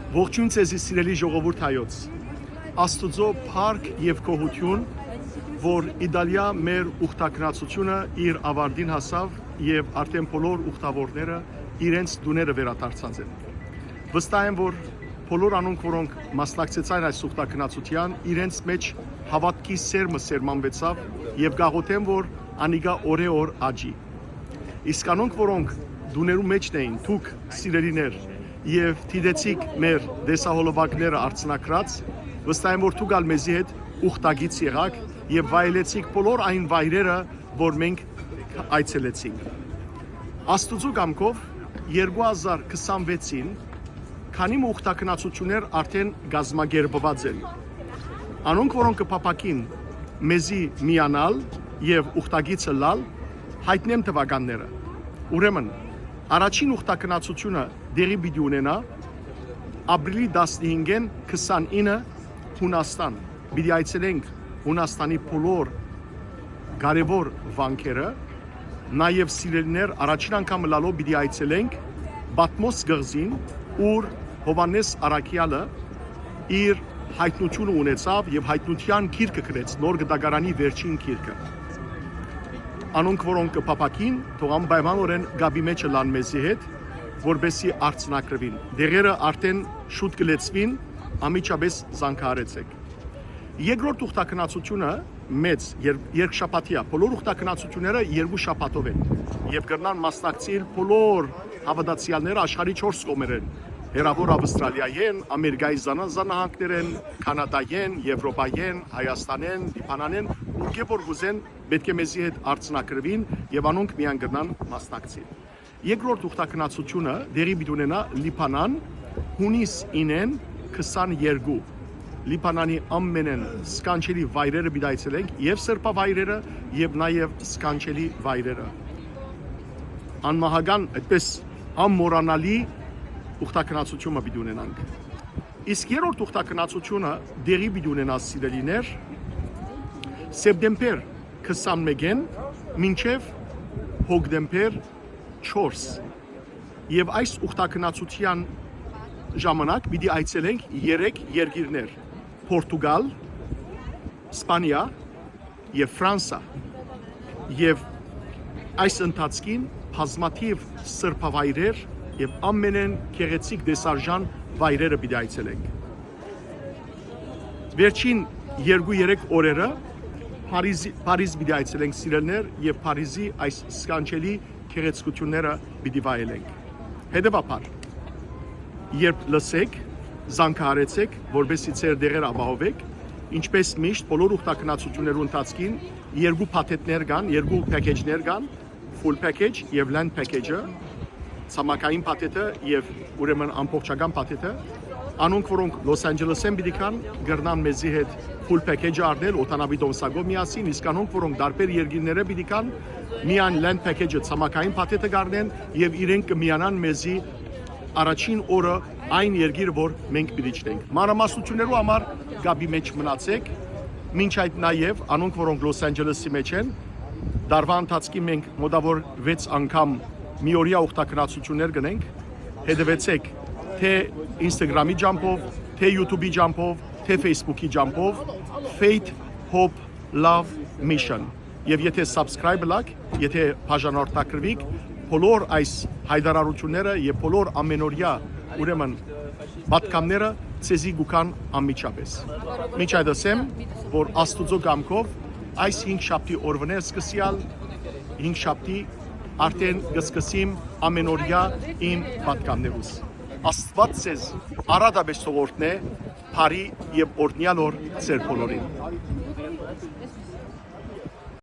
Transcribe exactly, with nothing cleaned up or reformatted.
Ողջոյն ձեզի, սիրելի ժողովուրդ հայոց։ Աստուծոյ փառք եւ գոհութիւն, որ Իտալիա մեր ուխտագնացութիւնը իր աւարտին հասաւ եւ արդէն բոլոր ուխտաւորները իրենց տուները վերադարձած են։ Վստահ եմ, որ բոլոր անոնք, որոնք մասնակցեցան այս ուխտագնացութեան, իրենց մէջ հաւատքի սերմը սերմանուեցաւ եւ կ'աղօթեմ, որ անիկա օրէ օր աճի։ Իսկ անոնք, որոնք տուներու մէջն էին, դուք, սիրելիներ, եւ դիտեցիք մեր տեսահոլովակները արցնագրած, վստահ եմ, որ դուք ալ մեզի հետ ուխտագից եղաք եւ վայելեցիք բոլոր այն վայրերը, որ մենք այցելեցինք։ Աստուծոյ կամքով երկու հազար քսանվեցին քանի մը ուխտագնացութիւններ արդէն կազմակերպուած են։ Անոնք, որոնք կը փափաքին մեզի միանալ եւ ուխտագիծ ըլլալ, յայտնեմ թուականները։ Ուրեմն, առաջին ուխտագնացութիւնը տեղի պիտի ունենայ ապրիլի տասնհինգէն քսանինը, Յունաստան։ Պիտի այցելենք Յունաստանի բոլոր կարեւոր վանքերը, նաեւ, սիրելիներ, առաջին անգամ ըլլալով պիտի այցելենք Պատմոս կղզին, ուր Յովհաննէս Առաքեալը իր յայտնութիւնը ունեցաւ եւ յայտնութեան գիրքը գրեց, Նոր Կտակարանի վերջին գիրքը։ Անոնք, որոնք կը փափաքին, թող անպայմանօրէն կապի մէջ ըլլան մեզի հետ, որպեսզի արցնագրուին։ Տեղերը արդէն շուտ կը լեցուին, անմիջապէս զանգահարեցէք։ Երկրորդ ուխտագնացութիւնը մեծ, եր-, երկշաբաթեայ, բոլոր ուխտագնացութիւնները երկու շաբաթով են եւ կրնան մասնակցիլ բոլոր հաւատացեալները աշխարհի չորս կողմերէն, հեռաւոր Ավստրալիայէն, Ամերիկայի Զանազան Նահանգներէն, Քանադայէն, Եվրոպայէն, Հայաստանէն, Լիբանանէն, ուրկէ որ կ'ուզեն, պէտք է մեզի հետ արցնագրուին եւ անոնք միայն կրնան մասնակցիլ։ Երկրորդ ուխտագնացութիւնը տեղի պիտի ունենայ Լիբանան, յունիս ինեն քսաներկու։ Լիբանանի ամենէն սքանչելի վայրերը պիտի այցելենք, եւ սրբավայրերը, եւ նաեւ սքանչելի վայրերը։ Անմահական, այդպես անմոռանալի ուխտագնացութիւն մը պիտի ունենանք։ Իսկ երրորդ ուխտագնացութիւնը տեղի պիտի ունենայ, սիրելիներ, սեպտեմբեր քսանմէկէն մինչեւ հոկտեմբեր չորս։ Եւ այս ուխտագնացութեան ժամանակ պիտի այցելենք երեք երկիրներ՝ Պորտուգալ, Սպանիա եւ Ֆրանսա։ Եւ այս ընթացքին բազմաթիւ սրբավայրեր եւ ամենէն գեղեցիկ տեսարժան վայրերը պիտի այցելենք։ Վերջին երկու-երեք օրերը Փարիզի, Փարիզ պիտի այցելենք, սիրելիներ, եւ Փարիզի այս սքանչելի գեղեցկութիւնները պիտի վայելենք։ Հետեւաբար, երբ լսէք, զանգահարեցէք, որպեսզի ձեր տեղերը ապահովէք, ինչպես միշտ, բոլոր ուխտագնացութիւններու ընթացքին երկու փաթեթներ կան, երկու package-ներ կան, full package եւ land package-ը, ցամաքային փաթեթը եւ, ուրեմն, ամբողջական փաթեթը։ Անոնք, որոնք Լոս Անջելեսէն պիտի գան, կրնան մեզի հետ full package-ը առնել, օդանավի տոմսակով միասին, իսկ անոնք, որոնք տարբեր երկիրներէ պիտի գան, միայն land package-ը, ցամաքային փաթեթը կ'առնեն եւ իրենք կը միանան մեզի առաջին օրը այն երկիրը, որ մենք պիտի իջնենք։ Մանրամասնութիւններու համար կապի մէջ մնացէք, մինչ այդ նաեւ անոնք, որոնք Լոս Անջելեսի մէջ են, տարուայ ընթացքին մենք մօտաւոր վեց անգամ միօրեայ ուխտագնացութիւններ կ'ընենք, հետեւեցէք թէ Instagram-ի ճամբով, թէ YouTube-ի ճամբով, թէ Facebook-ի ճամբով, Faith Hope Love Mission։ Եւ եթե subscribe ըլաք, եթե բաժանորդագրուիք, բոլոր այս յայտարարութիւնները եւ բոլոր ամենօրեայ, ուրեմն, պատգամները ձեզի կու գան անմիջապէս։ Մինչ այդ ասեմ, որ Աստուծոյ կամքով այս հինգշաբթի օրուընէ սկսեալ, հինգշաբթի արդէն կը սկսեմ ամենօրեայ իմ պատգամներուս։ Աստուած ձեզ առատապէս թող օրհնէ, բարի եւ օրհնեալ օր ձեր բոլորին։